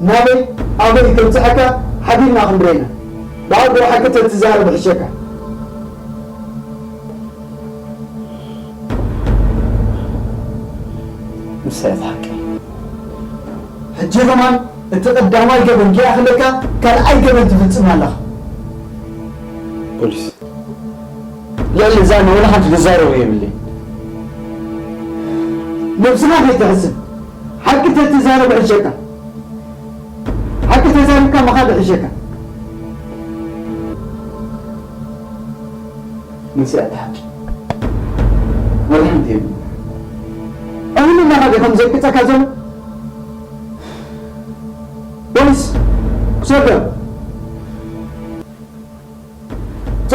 ናበይ ኣበይ ከምፅኣካ ሓቢርና ክንብረና። ብኣቦ ሓቂ ተትዛረብ ሕሸካ። ንሳ እያ ሓቂ። ሕጂ ከማን እቲ ቀዳማይ ገበን ከይኣኽለካ ካልኣይ ገበን ትፍፅም ኣለኻ። ፖሊስ፣ ልዕሊ እዛ ንወላ ሓንቲ ዝዛረቦ የብለይ። ነብስኻ ከይተሕስብ ሓቂ ተትዛረብ ሕሸካ። ሓቂ ተዛሪብካ ምኻድ ይሕሸካ። ንስያ ትሓቂ ወላ ሓንቲ የብሉ። ኣሁን እናኻደ ከም ዘቅጸካ ዘሎ ፖሊስ ክሰዶ ታ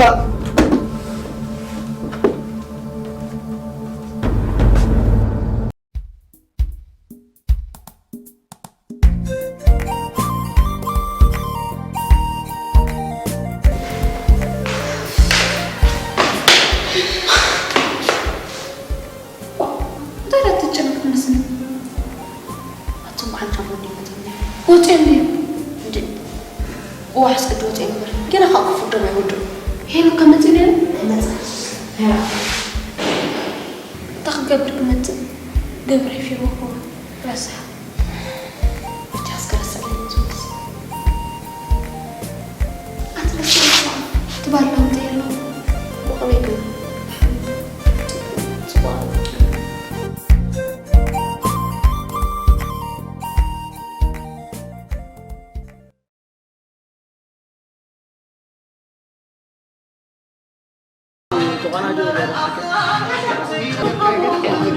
እንታይ ደኣ ትጨነቅ ትመስል? ኣቱም ዓንጫ ጎኒ መተኛ። ወፂኦም ድዩ? እንዴ? እዋ፣ ሕስቅዲ ወፂኦም እምበር። ገና ካብ ክፉ ደም ኣይወድኡ። ሄኖክ ከመፅእ ነይሩ? መፃ። ሄራ። እንታይ ክገብር ክመፅእ? ገብረ ሒፍዎ ክኸውን። ረሳሕ። ብቻ እስከ ረሳለይ ዝመስ። ኣንተ በስመ ኣብ ትባል ለውጥ የለውም። ብኸመይ ግን? ጽቡቕ።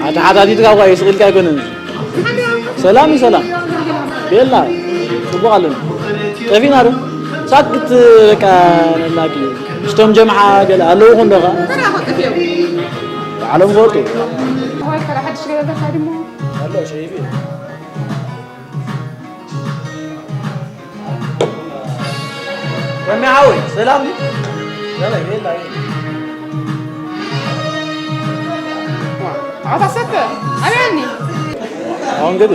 ኣተሓታቲትካ እኳ የስቕ ኢልካ ኣይኮነን። ሰላም እዩ፣ ሰላም። ቤላ፣ ጽቡቕ ኣለና። ጠፊእና ዶ? ሳክት በቃ ነላኪ። ምስቶም ጀምዓ ገለ ኣለውኹም ዶ ኸ? ባዕሎም ፈልጡ። ወይ ከላ ሓድሽ ገለ ኣለካ ድሞ? ኣሎ፣ ሸይፊ። ረሚ ሓወይ፣ ሰላም ድዩ? ሰላም፣ የላ፣ የላ። ዓታ ሰተ፣ ኣበያኒ? ኣሁን ግዲ፣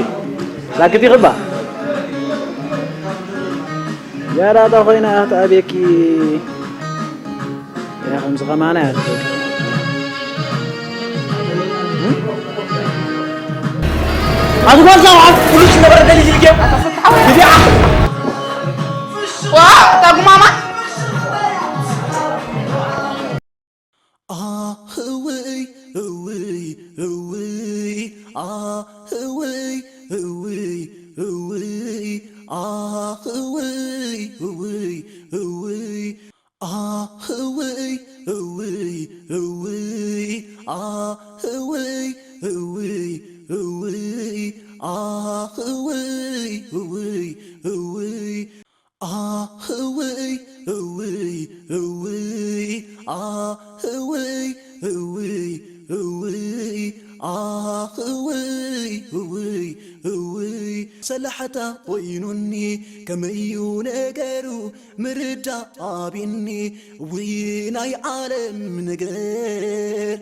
ላክቲ ይኽባ። ያራጣ ኮይና ኣህት ኣቤኪ። ያ፣ ከምዚ ከማና እያ ትብል። ኣቲ ጓል ዛውዓት፣ ኩሉ ዝነበረ ደሊል ኢልክዮ። ግዲዓ። ዋ፣ እታ ጉማማ። ኣህ፣ እውይ፣ እውይ፣ እውይ፣ ኣህ፣ እውይ፣ እውይ፣ እውይ፣ ኣህ፣ እውይ፣ እውይ፣ እውይ። ኣህ፣ እውይ፣ እውይ፣ እውይ፣ ኣህ፣ እውይ፣ እውይ፣ እውይ፣ ኣህ፣ እውይ፣ እውይ፣ እውይ፣ ኣህ፣ እውይ፣ እውይ፣ እውይ፣ ኣህ፣ እውይ፣ እውይ፣ እውይ፣ ኣህ፣ እውይ፣ እውይ፣ እውይ። ሰላሕታ ኮይኑኒ ከመይ እዩ ነገሩ ምርዳእ ኣቢኒ፣ ውይ ናይ ዓለም ነገር፣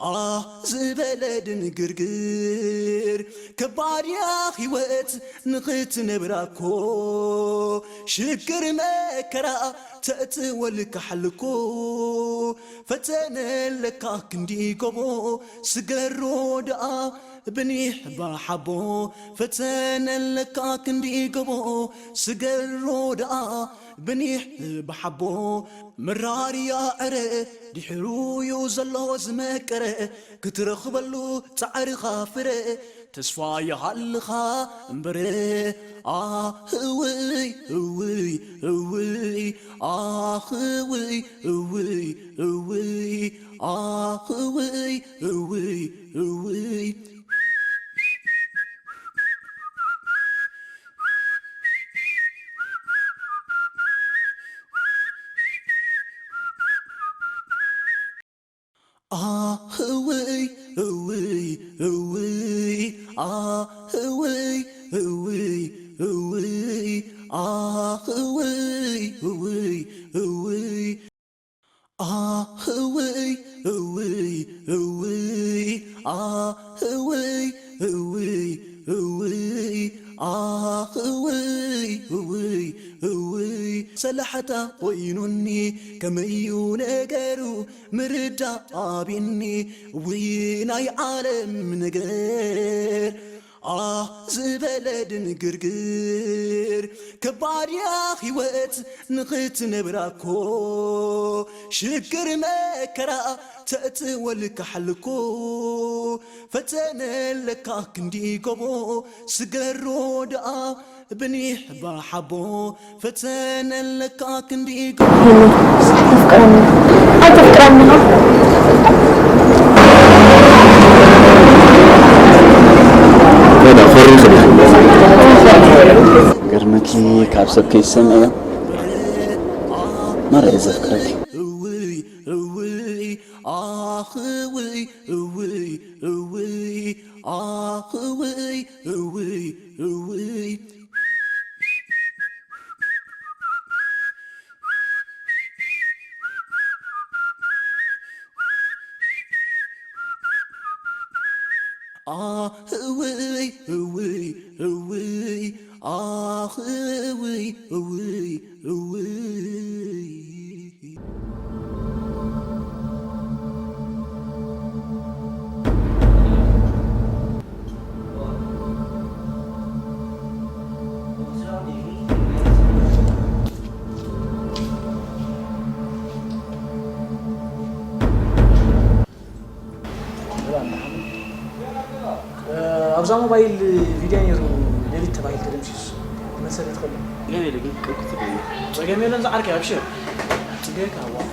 ኣህ ዝበለ ድንግርግር። ከባድ እያ ህይወት ንኽትነብራ እኮ፣ ሽግር መከራ ተእትወልካ ሓልኮ። ፈተነ ኣለካ ክንዲ ጎቦ፣ ስገሮ ደኣ ብኒሕ ባሓቦ። ፈተነ ኣለካ ክንዲ ጎቦ፣ ስገሮ ደኣ ብኒሕ ባሓቦ። መራርያ ዕረ ድሕሩ እዩ ዘሎ ዝመቀረ፣ ክትረኽበሉ ጻዕርኻ ፍረ። ተስፋ ይሃልኻ እምበር። ኣህ፣ እውይ፣ እውይ፣ እውይ፣ ኣኽ፣ እውይ፣ እውይ፣ እውይ፣ ኣኽ፣ እውይ፣ እውይ፣ እውይ። ኣህ፣ እውይ፣ እውይ፣ እውይ፣ ኣህ፣ እውይ፣ እውይ፣ እውይ፣ ኣህ፣ እውይ፣ እውይ፣ እውይ፣ ኣህ፣ እውይ፣ እውይ፣ እውይ፣ ኣህ፣ እውይ፣ እውይ፣ እውይ፣ ኣኽ እውይ እውይ እውይ ሰላሕታ ኮይኑኒ ከመዩ ነገሩ ምርዳእ ኣቢኒ እውይ ናይ ዓለም ነገር ኣህ ዝበለ ድንግርግር ከባድ እያ ህይወት ንኽትነብራ እኮ ሽግር መከራ ተእትወልካ ሓልኮ ፈተነ ኣለካ ክንዲ ጎቦ ስገሮ ደኣ ብኒሕ ባሓቦ ፈተነ ኣለካ ክንዲ ጎቦ ተፍቅረኒ ኣይተፍቅረኒ ወዳ ኮሪኺ ዲኺ? ገርመኪ ካብ ሰብ ከይሰምዐዮ ማራ እየ ዘፍቅረኪ። እውይ እውይ ኣኽ እውይ እውይ እውይ ኣኽ እውይ እውይ እውይ ኣህ እውይ እውይ እውይ ኣኽ እውይ እውይ እውይ ኣብዛ ሞባይል ቪድዮ ነይሩ ሌሊት ተባሂል ተደምሲሱ መሰለ ትኸሉ ገለ ኢለ ግን ቅልኩት ጸገም የለን ዝዓርከይ ኣብሽር ጽገካ ዋ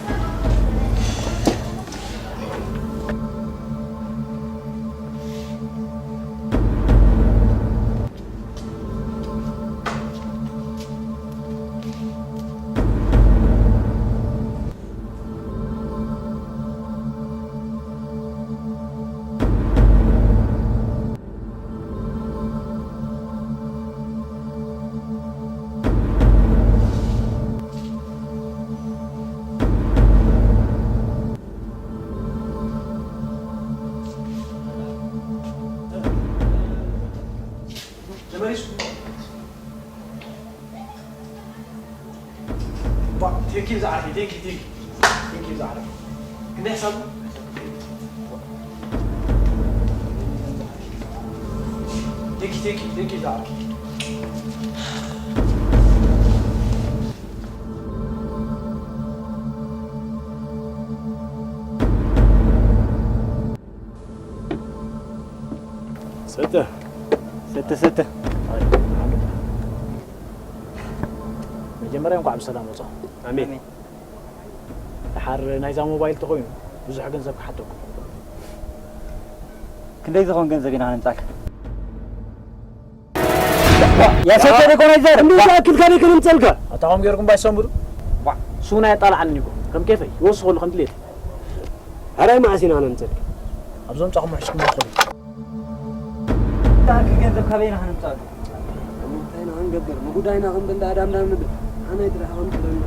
Thank you, thank you, thank you, thank you. Can I have some? Thank you, thank you, thank you, thank you. ሰተ ሰተ ሰተ መጀመርያ እንኳዕ ብሰላም ወፃኹ። ኣሜን። ደሓር ናይዛ ሞባይል ተኾይኑ ብዙሕ ገንዘብ ክሓተኩም። ክንደይ ዝኾን ገንዘብ ኢና ክንምፃልካ? ያሰተ ደኮ ነዘር እንዴት ያክል ከኔ ከነምፀልካ? ኣታ ኸም ገይርኩም ባይሰንብዱ ሱና የጣልዓኒ እኮ ከም ኬፈይ ይወስኸሉ ከም ድሌት ኣራይ መዓስ ኢና ነምፀልካ? ኣብዞም ጫኹም ሕሽኩም ይኸሉ። ታክል ገንዘብ ካበይና ከነምፃሉ? እንታይ ኢና ክንገብር? ንጉዳይና ክንብል ዳኣ ዳምዳም ንብል። ኣነ ጥራሕ ከም ትረኒ።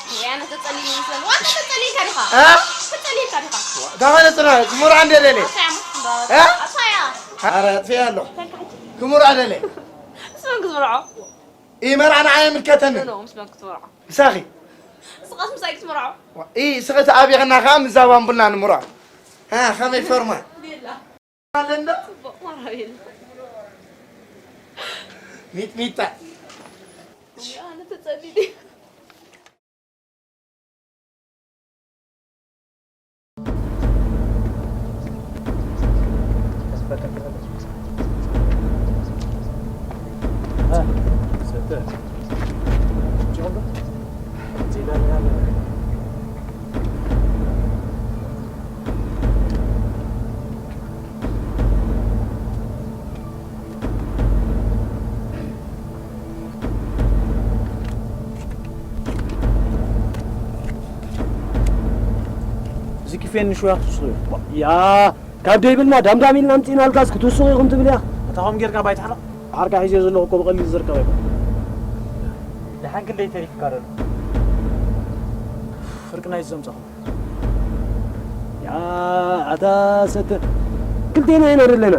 ወይ ኣነ ተጸሊሉ ይመስለኒ። ዋላ ተጸሊልካ ዲኻ? እ? ተጸሊልካ ዲኻ? እንታይ ማለት ነው? ዝሙራ እንደ ደሌ። እንታይ ዓመት እንዳወጣ? እ? ኣሳያ። ኧረ ኣጥፊኤ ኣለኹ። ክሙር ኣደለ። ምስ መን ክትምርዖ? ይመርዓ ንዓይ ኣይምልከተንን። ኖ፣ ምስ መን ክትምርዖ? ምሳኺ። ንስኻስ ምሳይ ክትምርዖ? ኢ ስኽቲ ኣብየኽና ኸዓ ምዛባን ቡና ንምርዖ። ሃ፣ ኸመይ ፈርማ? ቤላ። ኣለንዶ? ጽቡቕ ማራ ቤላ። ሚጥሚጣ። ወይ ኣነ ተጸሊለ። እዚ ክፌን ንሽዋ ክትስሩ ያ ካብ ደይብልና ዳምዳም ኢልና ኣምፂእናልካስ ክትውስኹ ኢኹም ትብል እያ። እታ ከም ጌርካ ባይታሕላ ዓርካ ሒዘ ዘለኹ እኮ ብቐሊል ዝርከብ ኣይኮን። ደሓን ክንደይ ተሪፍካ ዘሎ? ደቂ ናይዚ ዘምጻኹም። ያ፣ ኣታ ሰተ፣ ክልቴና ኢና ዘለና።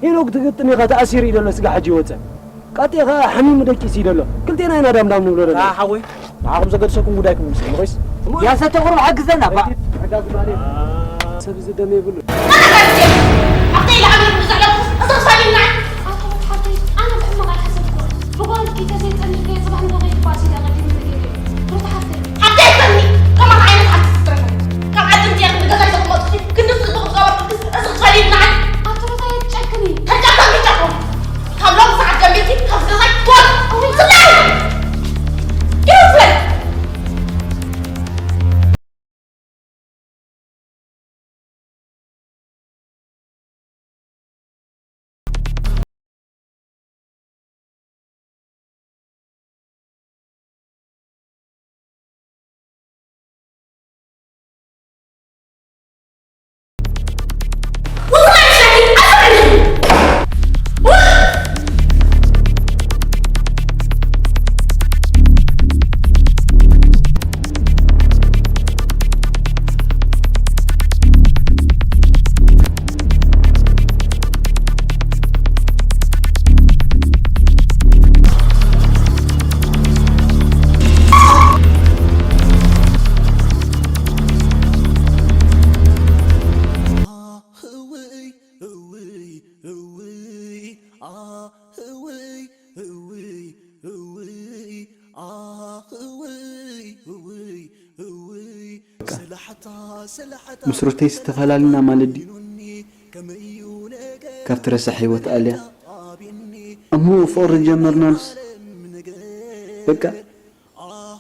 ሄኖክ ትግጥም ኢኻ፣ ተኣሲሩ እዩ ዘሎ፣ ስጋ ሕጂ ይወጽእ። ቀጥ ኢኻ ሓሚሙ ደቂሱ እዩ ዘሎ። ክልቴና ኢና ዳምዳም ንብሎ ዘለና። ኣ፣ ሓወይ፣ ንዓኹም ዘገድሰኩም ጉዳይኩም ምስ፣ ኮይስ። ያ ሰተ፣ ቁሩብ ሓግዘና፣ ባ። ሕዳግ ባሌ። ሰብ እዚ ደም የብሉ። ኣተይ ለዓመት ብዛዕባ እዚ ክሳብ ይምናዕ። ኣቶ ሓተይ፣ ኣነ ብሕማቕ ኣይሓሰብኩን። ብጓል ኪተ ዘይጸኒሕ ከየ ጽባሕ ንጎ ከይትባእስ ኢለ ኣቐዲመ ነጊረዮ። ሩታ ሓፍተይ። ሓፍተይ ኣይኮኒ፣ ከማን ዓይነት ሓፍቲ ትትረፈ። ካብ ዓዲ ምጽያ ክንዲ ገዛይ ዘቕመጥኩ፣ ክንዲ ስእሊ ተቕዛባብርክስ፣ እዚ ክሳብ ይምናዕ። ኣቶ ሩታ የትጨክኒ። ተጨከም ይጨከም። ካብ ሎም ሰዓት ጀሚርኪ፣ ካብዚ ገዛይ ትወጽ። እውይ። ስላይ! ይወጽ! ምስ ሩተይስ ተፈላለና ማለት ድዩ? ካብቲ ረሳሕ ህይወት ኣልያ እሞ ፍቕሪ ጀመርናሉስ በቃ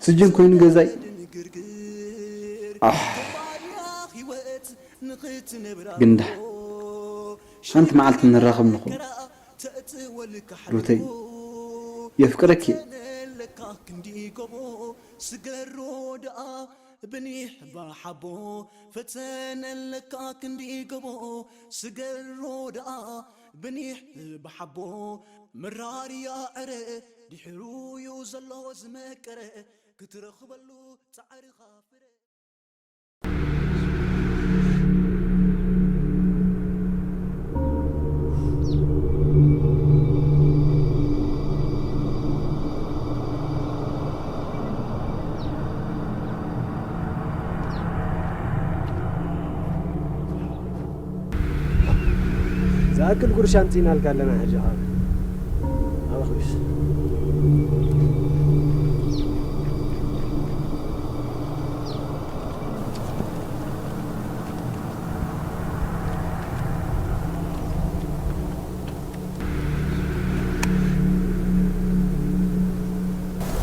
ስጅን ኮይኑ ገዛይ። ኣሕ፣ ግን ደሓን ሓንቲ መዓልቲ ንራኸብ ንኹን። ሩተይ፣ የፍቅረኪ። ስገሮ ደኣ ብኒሕ ባሓቦ ፈተነለካ ክንዲ ጎቦ ስገሮ ደኣ ብኒሕ ባሓቦ መራርያ ዕረ ድሕሩ ዩ ዘሎ ዝመቀረ ክትረኽበሉ ጻዕርኻ ፍረ። ዝኣክል ጉርሻ ኣምጺእናልካ ኣለና ሕጂ ኸኣ። ኣበኽሪስ።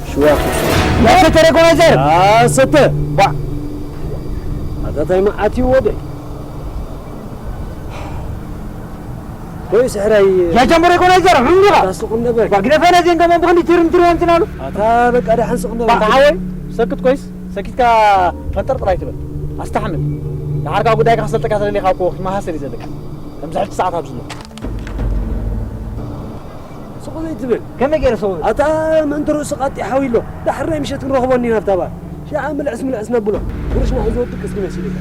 ሽዋ ክሱ። ያ ሰተ ሬኮናይዘር! ያ ሰተ! ባ! ኣታ ታይ መዓት እዩ ወደ? ወይ ስሕራይ! ያ ጃምቦ ሬኮናይዘር! ሕም ዲኻ? ኣታ ሱቕ እንደ በል። ባ፣ ግደፈና ዜን ከማን ብኽንዲ ትርም ትርም ኣምፅናሉ። ኣታ በቃ ደሓን ሱቕ እንደ ባ፣ በል። ሓወይ፣ ሰክት ኮይስ፣ ሰኪትካ ፈንጠርጥር ኣይትበል። ኣስተሓምል። ደሓርካ ጉዳይካ ክሰልጠካ ተደሊኻ እኮ ክትመሃሰል እዩ ዘለካ። ከምዚ ሕጂ ሰዓት ኣብዚ ኣሎ። ስቕ ዘይትብል። ከመይ ገይረ ሰው? ኣታ ምእንቲ ርእሱ ቃጢ ሓዊ ኣሎ። ዳሕር ናይ ምሸት ክንረኽቦ እኒና ኣብታ ባር። ሽዓ ምልዕስ ምልዕስ ነብሎ። ጉርሽና ሒዙ ወድቅ እስኪ መሲልካ።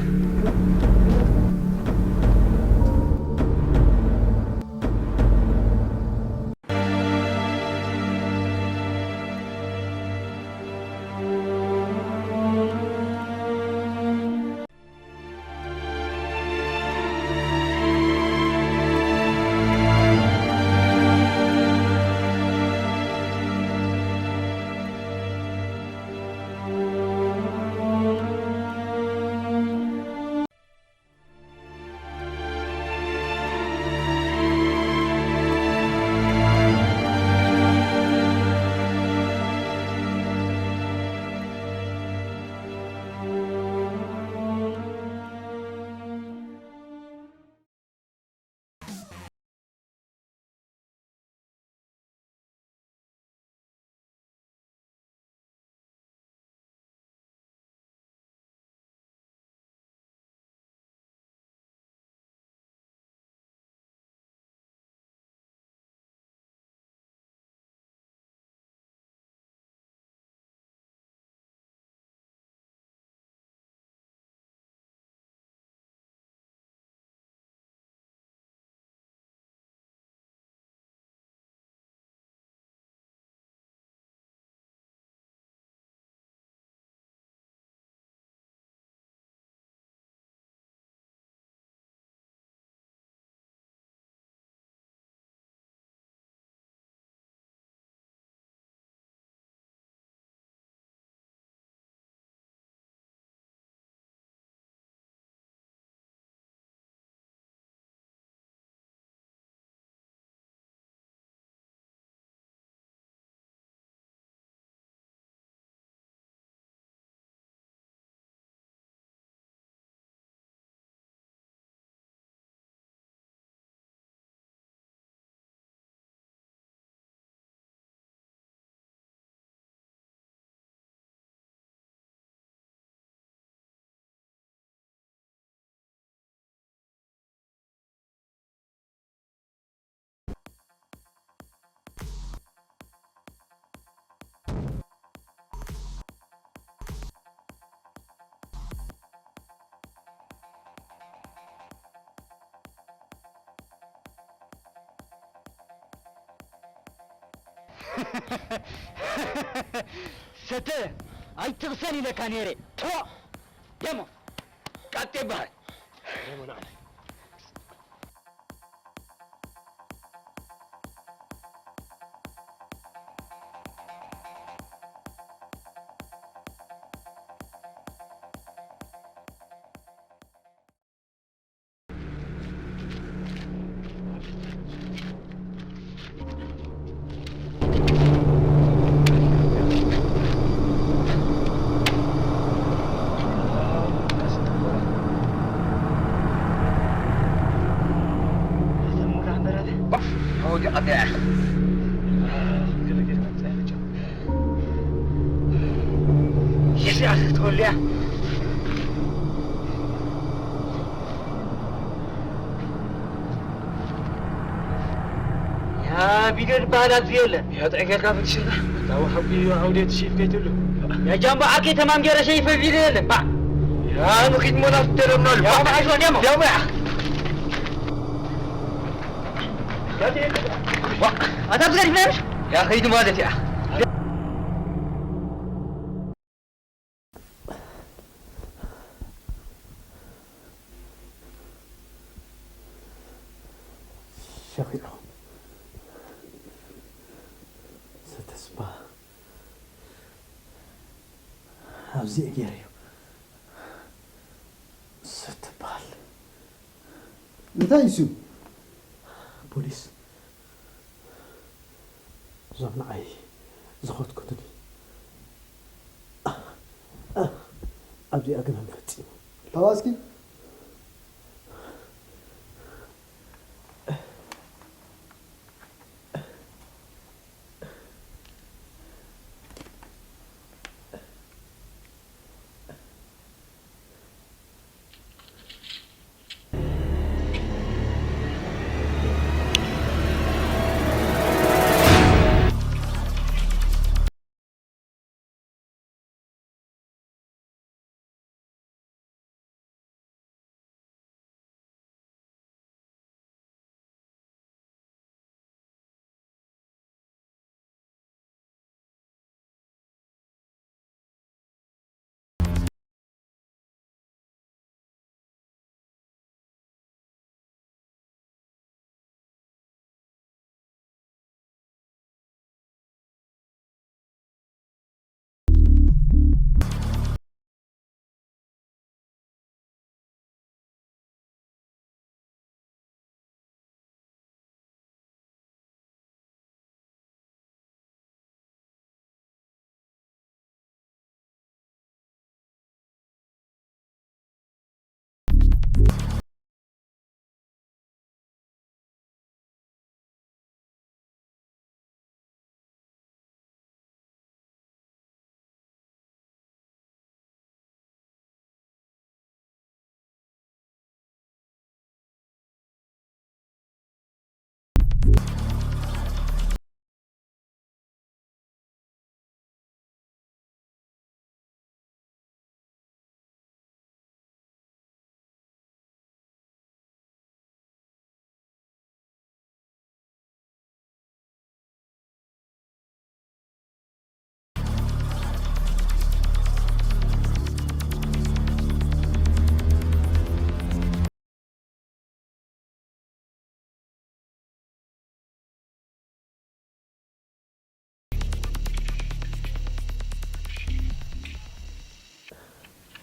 ሰተ ኣይትቕሰን ኢለካ ነይረ። ቶ! ደሞ! ቀጥ ይበሃል። ደሞ ንዓይ። ያ ቪድዮ ዝበሃል ኣብዚ የለን። ያ ጥዕይ ጌርካ ፈትሽና። እታ ወሓቂ እዩ፣ ዓውዲ ትሽይፍ ከይትብሉ። ያ ጃምቦ ዓርከይ፣ ተማም ገይረ ሸይፈ ቪድዮ የለን። ባዕ። ያ ንኺድ ሞላ ትደረምናሉ። ያ ባዕ፣ ኣይዞ ደሞ። ያ ባዕ። ዋ፣ ኣታ ብዘሪፍ ነሽ? ያ ኸይድ ማለት እያ። ሸኺዑ ዝተስፋ ኣብዚ ገይረዮ። ስትበሃል። እንታይ እዩ እሱ? ፖሊስ፣ እዞም ንዓይ ዝኸትኩትኒ ኣብዚኣ ግናም ፈጺሙ። ተዋስኪ።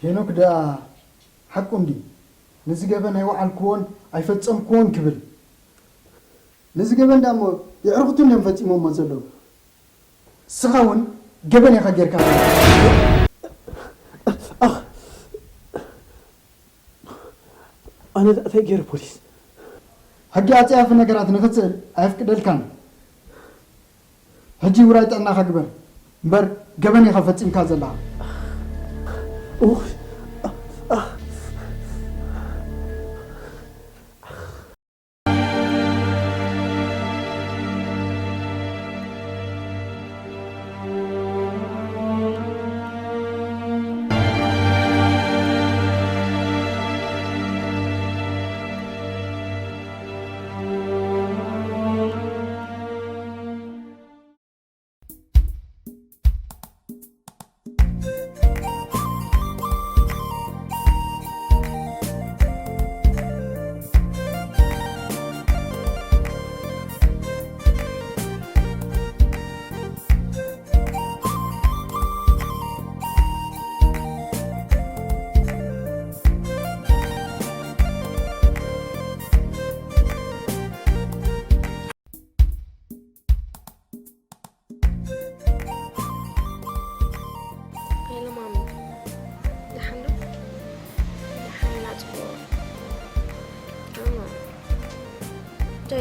ሄኖክ ደኣ ሓቁ እንድዩ። ነዚ ገበን ኣይወዓልክዎን ኣይፈጸምክዎን ክብል። ነዚ ገበን ደኣ እሞ የዕርኽቱ እንድዮም ፈጺሞሞ ዘለዉ። ንስኻ እውን ገበን ኢኻ ጌርካ። ኣነ እንታይ ገይረ ፖሊስ? ሕጊ ኣጸያፊ ነገራት ንኽትስእል ኣየፍቅደልካን። ሕጂ ውራይ ጥዕናኻ ግበር እምበር ገበን ኢኻ ፈጺምካ ዘለኻ። ኡፍ።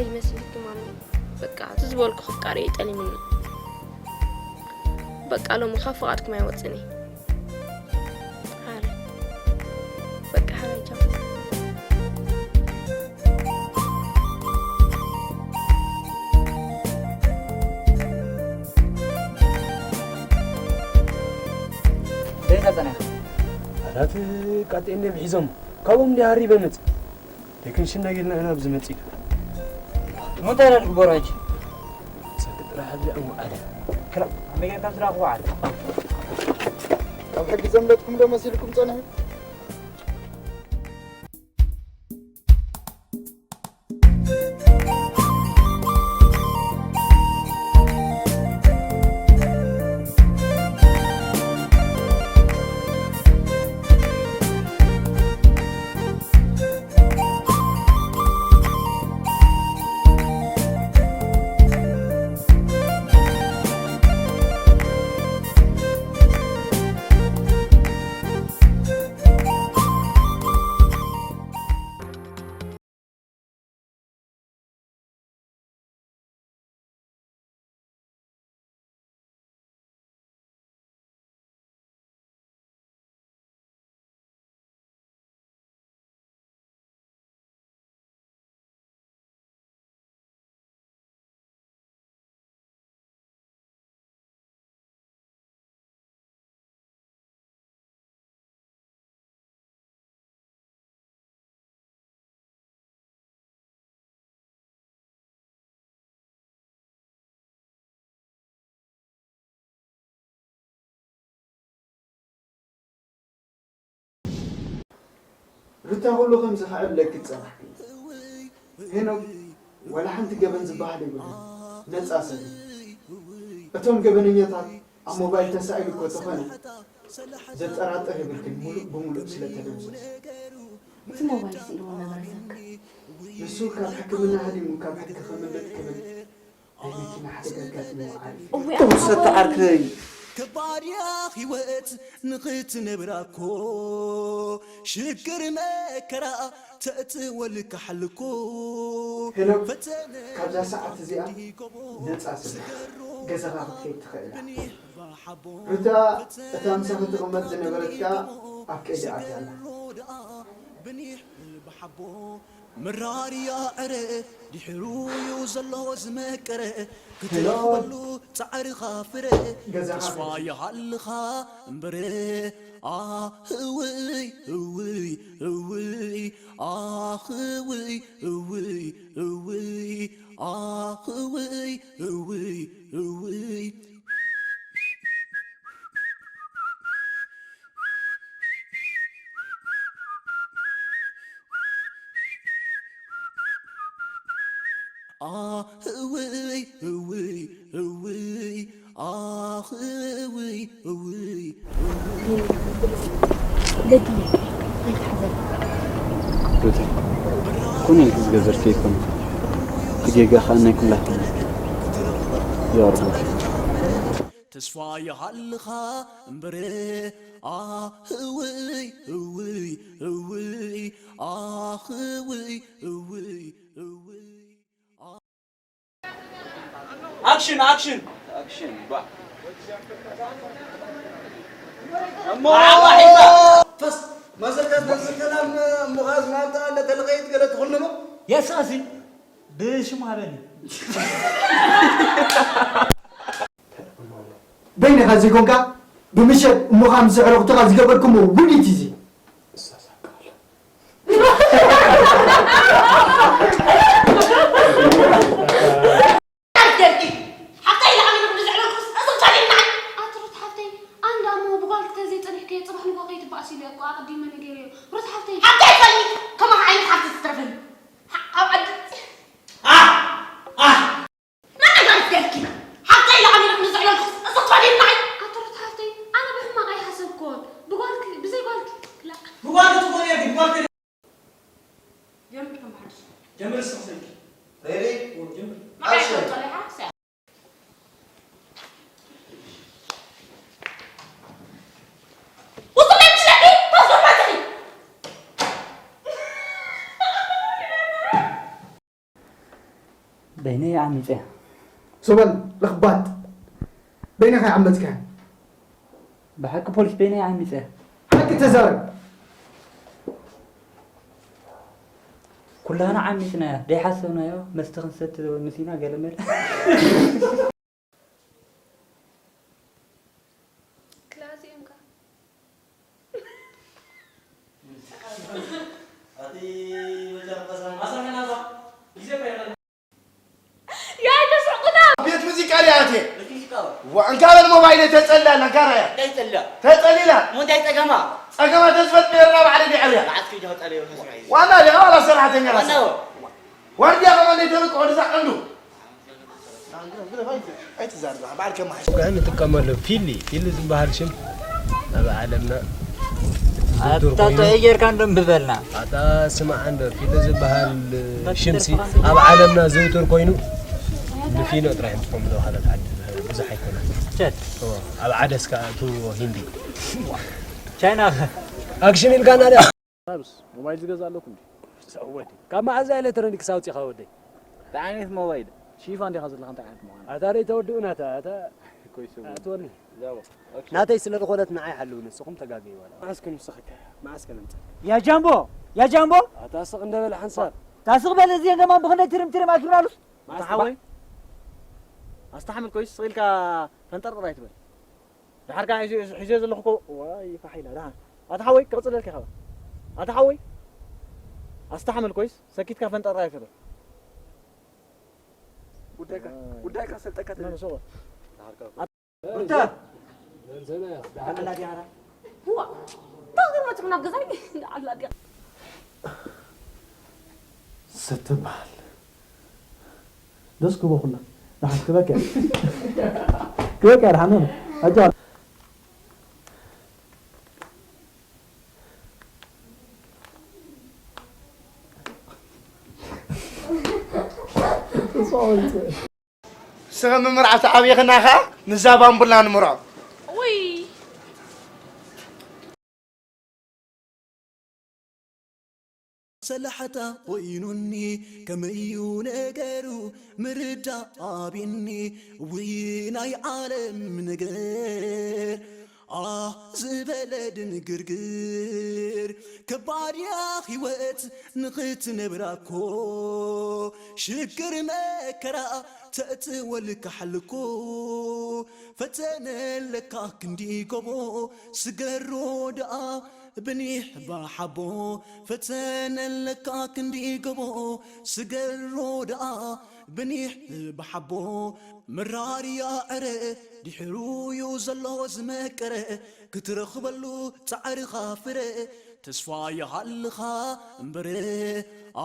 ይመስልኪ ማሚ? በቃ፣ እቲ ዝበልኩ ክቃሪ እዩ ጠሊምኒ። በቃ፣ ሎሚ ካብ ፍቓድኩም ኣይወጽእን እየ። ሓረ። በቃ፣ ሓረ፣ ቻው። ደይ ጸጸና። ኣላት ቃጤን ደም ሒዞም። ካብኦም እንዲ ሃሪበ መጽእ። ደክን ሽና ጌልና ኢና ኣብዚ መጺና። እሞ እንታይ ኢና ንግበሮ ሕጂ? ሰክት ጥራሕ ኣብዚ ኣንጎዓለ። ክላ። ኣመገን ካብ ዝራኹ በዓል። ካብ ሕጊ ዘምለጥኩም ዶ መሲልኩም ጸኒሑ? ሩታ ኩሉ ከምዚ ክዕብለኪ ዝጸናሕክዮ። ሄኖክ ዋላ ሓንቲ ገበን ዝበሃል የብሉን። ነጻ ሰብ እዩ። እቶም ገበነኛታት ኣብ ሞባይል ተሳኢሉ እኮ ተኾነ ዘጠራጥር የብልክን፣ ሙሉእ ብሙሉእ ስለ ተደምሰሰ። እቲ ሞባይል ስኢልዎ ነበረ ዘክር። ንሱ ካብ ሕክምና ሃዲሙ ካብ ሕጊ ከምልጥ ክብል ናይ መኪና ሓደጋ ኣጋጢምዎ ዓሪፉ። እውይ፣ ኡፍ፣ ኣቦ! ሰተ ዓርከይ። ከባድ እያ ህይወት ንኽትነብራ እኮ ሽግር መከራ ተእትወልካ ሓልኮ ሄኖክ፣ ፈተነ ካብዛ ሰዓት እዚኣ ነጻ ስለ ገዛኻ ክትከይድ ትኽእል ኢኻ። ሩታ፣ እታ ምሳኺ ትቕመጥ ዝነበረት ከኣ ኣብ ቀይዲ ኣትያ ኣላ። ብኒሕ ብሓቦ ምራር እያ ዕረ፣ ድሕሩ እዩ ዘሎ ዝመቀረ፣ ክትረኽበሉ ጻዕርኻ ፍረ፣ ገዛኻ ተስፋ ፍረ። ይሃልኻ እምበረ። ኣህ እውይ እውይ እውይ፣ ኣህ እውይ እውይ እውይ፣ ኣህ እውይ እውይ እውይ። ኣህ እውይ እውይ እውይ፣ ኣህ እውይ እውይ። ሩቲ፣ ኩኒ ዝገዘርኪ ይኮን ክጌጋ ከኣ ናይ ኩላትና። ያርቦት። ተስፋ ይሃልኻ እምበረ። ኣህ እውይ እውይ እውይ፣ ኣህ እውይ እውይ እውይ። ኣክሽን፣ ኣክሽን። ኣክሽን፣ ባ። እሞ መዓባ ሒዛ። ፈስ፣ መሰከስ፣ ነዚ ሰላም እሞ ኻዝ ማንታ እንደ ተለቀይት ገለ ትኹንኑ? የሳሲ፣ ብሽም ሃበኒ። በይንኻ ዘይኮንካ፣ ብምሸት እሞ ኻብ ምስ ኣዕሩኽትኻ ዝገበርኩሞ ውዲት እዚ። ሓፍተይ፣ ኢላ ኣሚንኩም ንዝዕለልኩስ፣ እዚ ካልእ ንዓይ። ኣቲ ሩት ሓፍተይ፣ ኣንዳ እሞ ብጓልኪ ተዘይጸኒሕክዮ፣ ጽባሕ ንግሆ ከይትበኣሲ ኢለ እኮ ኣቐዲመ ነጊረዮ። ሩት ሓፍተይ። ሓፍተይ ኣይትበልኒ፣ ከማኻ ዓይነት ሓፍቲ ትትረፈኒ። ሓ-፣ ኣብ ዓዲ። ኣህ! ኣህ! መን ጋር ትደርኪ? ሓፍተይ ኢላ ኣሚንኩም ንዝዕለልኩስ፣ እዚ ካልእ ንዓይ። ኣቲ ሩት ሓፍተይ፣ ኣነ ብሕማቕ ኣይሓሰብኩዎን። ብጓልኪ፣ ብዘይ ጓልኪ፣ ክላእ። ብጓልኪ ትኾኒ እየ፣ ብጓልኪ ጀምር ከም ሓድሽ። ጀምር እስኻ። ዓሚፀ። ሶበል ለኽባጥ በይነኻ ይዓመፅካ። ብሓቂ ፖሊስ በይነይ ዓሚፀ። ሓቂ ተዛረብ። ኩላና ዓሚፅናያ ደይሓሰብናዮ መስተ ክንሰቲ መሲና ገለመለ። ክላስ እዮም ከ ኣቲ መጨረሻ ማሳና ጊዜ ያይ ተስዕቁና ቤት ሙዚቃ ድያ ኣትየ? ዋ እንካ በል ሞባይለይ ተጸሊላ ኣላ እንካ ራያ። ተጸሊላ። እሞ እንታይ ጸገማ? ጸገማ ተዝፈልጥ ነይርና ባዕለይ ድየ ዕርያ። ዋና ድያ ዋላ ሰራሕተኛ ራሳ። ዋርድያ ከማን ደይ ተብቅ ወድዛ ቀንዱ። ኣይትዛርባ ባዕል ከማሓሽ። ንጥቀመሉ ፊሊ ፊሊ ዝበሃል ሽም ኣብ ዓለምና ዝውቱር ኣታ ኮይኑ ጥዑይ ጌርካ እንዶ እምቢ በልና። ኣታ ስማዕ እንዶ ፊሊ ዝበሃል ሽምሲ ኣብ ዓለምና ዝውቱር ኮይኑ ንፊኖ ጥራሕ እዮም ዝጥቀምሉ ካልኦት ዓዲ ብዙሕ ኣይኮነን። ቸት እወ፣ ኣብ ዓደስ ከኣ እትውዎ ሂንዲ ቻይና ኣክሽን ኢልካና ድያ? ሩስ ሞባይል ዝገዝእ ኣለኩ እንዲ። ሰው ወዲ ካብ መዓዝ ኤሌክትሮኒክስ ኣውፂኻ ወደይ? እንታይ ዓይነት ሞባይል? ሽፋን ዲኻ ዘለኻ እንታይ ዓይነት ምዃኑ? ኣታ ርእይ ተወድኡና እታ እታ ኮይሱ ኣትወኒ። ናተይ ስለ ዝኾነት ንዓይ ሓልው ንስኹም ተጋገዩ ዋላ። መዓስ ክንስኽካ መዓስ ከነምፀ? ያ ጃምቦ ያ ጃምቦ ኣታ ስቕ እንደ በል ሓንሳብ። ታስቕ በል እዚ የገማን ብኽንደይ ትርም ትርም ኣኪብናሉስ ኣታ ሓወይ። ኣስታሓምል ኮይስ ስቕ ኢልካ ፈንጠርጥር ኣይትበል። ድሓር ከዓ ሒዘዮ ዘለኹ እኮ ዋይ ፋሕ ኢላ ድሓር ኣታ ሓወይ ክቕፅለልካ ኢኻ ኣታ ሓወይ ኣስታሓምል ኮይስ ሰኪትካ ፈንጠር ኣይትበል ጉዳይካ ጉዳይካ ሰልጠካ ተለ ዋ እንታይ ገርመትኩም ናብ ገዛይ ኣላ ድያ ስትበሃል ደስ ክቦ ኩላ ንሓስ ክበክ እያ ክበክ እያ ድሓን ሆነ ኣጃ ንስኻ መመርዓውቲ ዓብይኽና ኸዓ ምስዛ ባምቡላ ንምርዖ። ውይ። ሰላሕታ ኮይኑኒ ከመዩ ነገሩ ምርዳእ ኣቢኒ ውይ ናይ ዓለም ነገር ኣህ ዝበለ ድንግርግር ከባድ እያ ህይወት ንኽትነብራ እኮ ሽግር መከራ ተእትወልካ ሓልኮ ፈተነ ለካ ክንዲ ጎቦ ስገሮ ደኣ ብኒሕ ባሓቦ ፈተነ ለካ ክንዲ ጎቦ ስገሮ ደኣ ብኒሕ ባሓቦ መራርያ ዕረ ድሕሩ ዩ ዘሎ ዝመቀረ ክትረኽበሉ ጻዕርኻ ፍረ ተስፋ ይሃልኻ እምበረ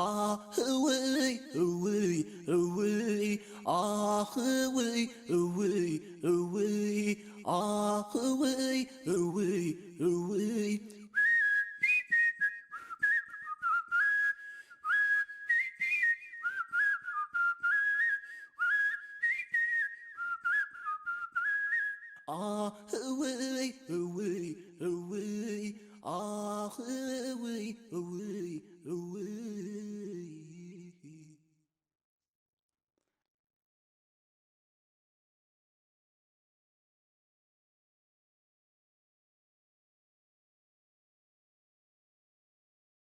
ኣህ እውይ እውይ እውይ ኣህ እውይ እውይ እውይ ኣህ እውይ እውይ እውይ ኣህ እውይ እውይ